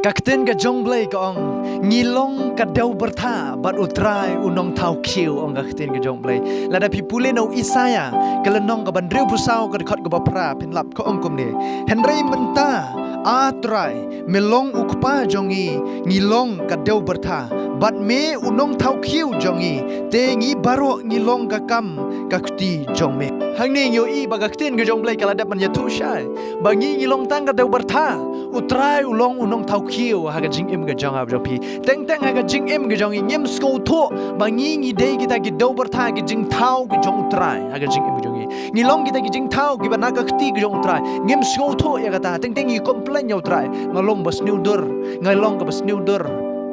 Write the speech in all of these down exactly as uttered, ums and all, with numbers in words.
Ka ktien ka jong Blei ka ong, ngi long ka dew byrtha bad U Trai u nongthaw khiew, ong ka ktien ka jong Blei. Lada phi pule na u Isaïah ka lynnong ka ba hynriewphew saw ka dkhot ka ba phra, phin lap ka ong kumne. Hynrei mynta, A Trai, me long u kpa jong ngi, ngi long ka dew byrtha, bad me u nongthaw khiew jong ngi, te ngi baroh ngi long ka kam ka kti jong me. Hangne ngi ïohi ba ka ktien ka jong Blei ka la dep ban ïathuh shai ba ngi ngi long tang ka dew byrtha. U Trai u long u nongthaw khiew ha ka jingim ka jong nga bad jong phi. Teng teng ha ka jingim ka jong ngi ngim sngewthuh ba ngi ngi dei kita ki dew byrtha, ki jingthaw ki jong U Trai ha ka jingim ka jong ngi. Ngi long kita ki jingthaw kiba na ka kti ka jong U Trai. Ngim sngewthuh ïa kata, teng teng ngi complain ïa U Trai. Nga long ba sniew dur, nga long kaba sniew dur.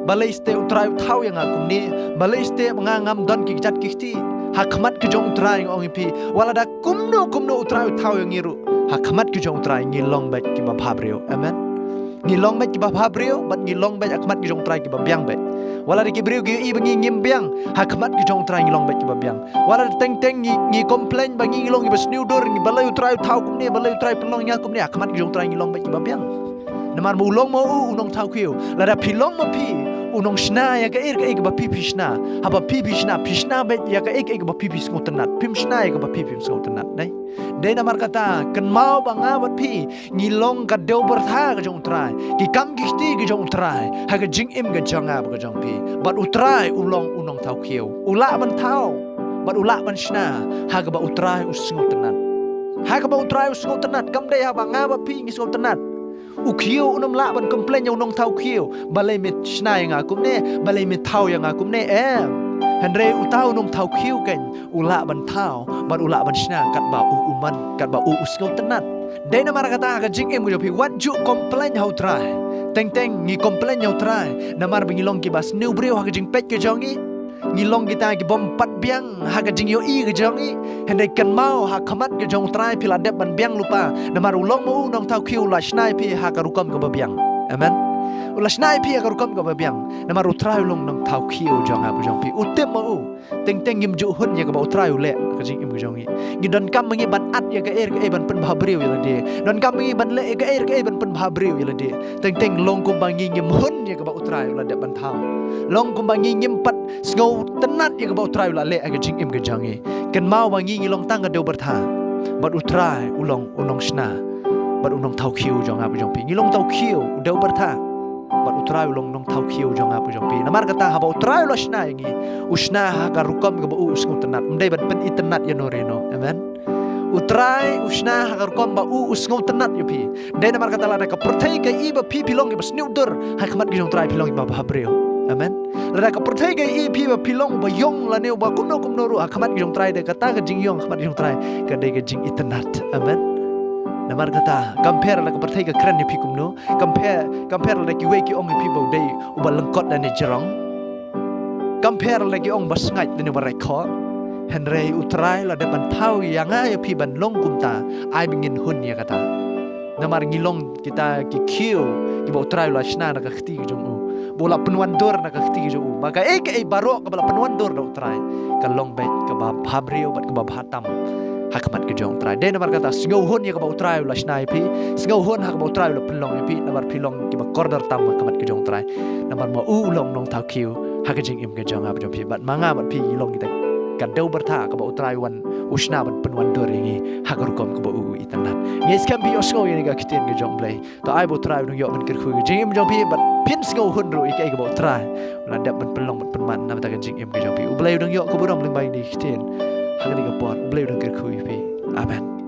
Balei shisha U Trai u thaw ïa nga kumne? Balei shisha ba nga ngam don ki kjat ki kti? Ha khmat ka jong U Trai nga ong ïa phi, wat lada kumno kumno U Trai u thaw ïa ngi ruh, ha khmat ka jong U Trai ngi long beit kiba bhabriew. Amen. Ngi long beit kiba bhabriew bad ngi long beit ha khmat ka jong U Trai kiba biang beit. Wat lada ki briew ki ïohi ba ngi ngim biang, ha khmat ka jong U Trai ngi long beit kiba biang. Wat lada teng teng ngi, ngi complain ba ngi ngi long kiba sniew dur, ngi, balei U Trai u thaw kumne, balei U Trai pynlong ïa nga kumne, ha khmat ka jong U Trai ngi long beit kiba biang. Namar ma u long ma u u nongthaw khiew. Lada phi long ma phi u nongshna ïa kaei kaei kaba phi phi shna, haba phi phi shna, phi shna beit ïa kaei kaei kaba phi phi sngewtynnat. Phim shna ïa kaba phi phim sngewtynnat, ne? Dei namar kata, kynmaw ba nga bad phi ngi long ka dew byrtha ka jong U Trai, ki kam ki kti ka jong U Trai ha ka jingim ka jong nga bad ka jong phi. Bad U Trai u long u nongthaw khiew. U lah ban thaw bad u lah ban shna ha kaba U Trai u sngewtynnat. Ha kaba U Trai u sngewtynnat, kam dei haba nga bad phi ngi sngewtynnat. U khiew un ym lah ban complain ïa u nongthaw khiew, balei me shna ïa nga kumne, balei me thaw ïa nga kumne, em. Hynrei uta u nongthaw khiew kan u lah ban thaw bad u lah ban shna katba u u mon, katba u u sngewtynnat. Dei namar kata ha ka jingim ka jong phi wat ju complain ha U Trai. Teng teng ngi complain ha U Trai namar ba ngi long kiba sniew briew ha ka jingpeit ka jong ngi. Ngi long kita ki bym pat biang ha ka jingïohi ka jong ngi. Hynrei kynmaw, ha khmat ka jong U Trai phi la dep ban biang lypa, namar u long ma u nongthaw khiew, u la shna ïa phi ha ka rukom kaba biang. Amen. U la shna ïa phi ha ka rukom kaba biang namar U Trai u long nongthaw khiew jong nga bad jong phi. U tip ma u. Teng teng ngim ju hun ïa kaba U Trai u leh ha ka jingim ka jong ngi. Ngi donkam ma ngi ban at ïa kaei kaei ban pynbhabriew ïa lade. Donkam ma ngi ban leh ïa kaei kaei ban pynbhabriew ïa lade. Teng teng long kumba ngi ngim hun ïa kaba U Trai u la dep ban thaw. Long kumba ngi ngim pat sngewtynnat ïa kaba U Trai u la leh ha ka jingim ka jong ngi. Kynmaw ba ngi ngi long tang ka dew byrtha bad U Trai u long u nongshna bad u nongthaw khiew jong nga bad jong phi. Ngi long thaw khiew, u dew byrtha, bad U Trai u long nongthaw khiew jong nga bad jong phi. Namar kata haba U Trai u la shna ïa ngi, u shna ha ka rukom kaba u u sngewtynnat. Ym dei ban pynitynnat ïa no re no. Amen. U Trai u shna ha ka rukom ba u u sngewtynnat ïa phi. Dei namar kata lada ka pyrthei ka i ba phi phi long kiba sniew dur, ha khmat ka jong U Trai phi long kiba bhabriew. Amen. Lada ka pyrthei ka i phi ba phi long ba ïong lane ba kumno kumno ruh, ha khmat ka jong U Trai dei kata ka jingïong ha khmat ka jong U Trai ka dei ka jingitynnat. Amen. Namar kata kam pher lada ka pyrthei ka kren ïa phi kumno, kam pher, kam pher lada kiwei ki ong ïa phi ba u dei uba lyngkot lane jrong. Kam pher lada ki ong ba sngaid lane ba rek khoh. Hynrei U Trai la dep ban thaw ïa nga ïa phi ban long kumta. Ai ba ngin hun ïa kata. Namar ngi long kita ki khiew kiba U Trai u la shna na ka kti ka jong u, ba u la pynwandur na ka kti ka jong u, ba kaei kaei baroh kaba la pynwandur da U Trai ka long beit kaba bhabriew bad kaba bhatam ha khmat ka jong U Trai. Dei namar kata sngewhun ïa kaba U Trai u la shna ïa phi, sngewhun ha kaba U Trai u la pynlong ïa phi, namar phi long kiba kordor tam ha khmat ka jong U Trai. Namar ma u u long nongthaw khiew ha ka jingim ka jong nga bad jong phi, bad ma nga bad phi ngi long kita ka dew byrtha kaba U Trai u wan u shna ban pynwandur ïa ngi ha ka rukom kaba u u itynnat. Ngi skhem phi ïohsngew ïa kane ka ktien ka jong U Blei. To ai ba U Trai u nang ïoh ban kyrkhu ïa ka jingim jong phi bad phin sngewhun ruh ïa kaei kaba U Trai u la dep ban pynlong ban pynman na ka bynta ka jingim ka jong phi. U Blei u nang ïoh ka burom lyngba ïa kane ka ktien ha kane ka por. U Blei u nang kyrkhu ïa phi. Amen.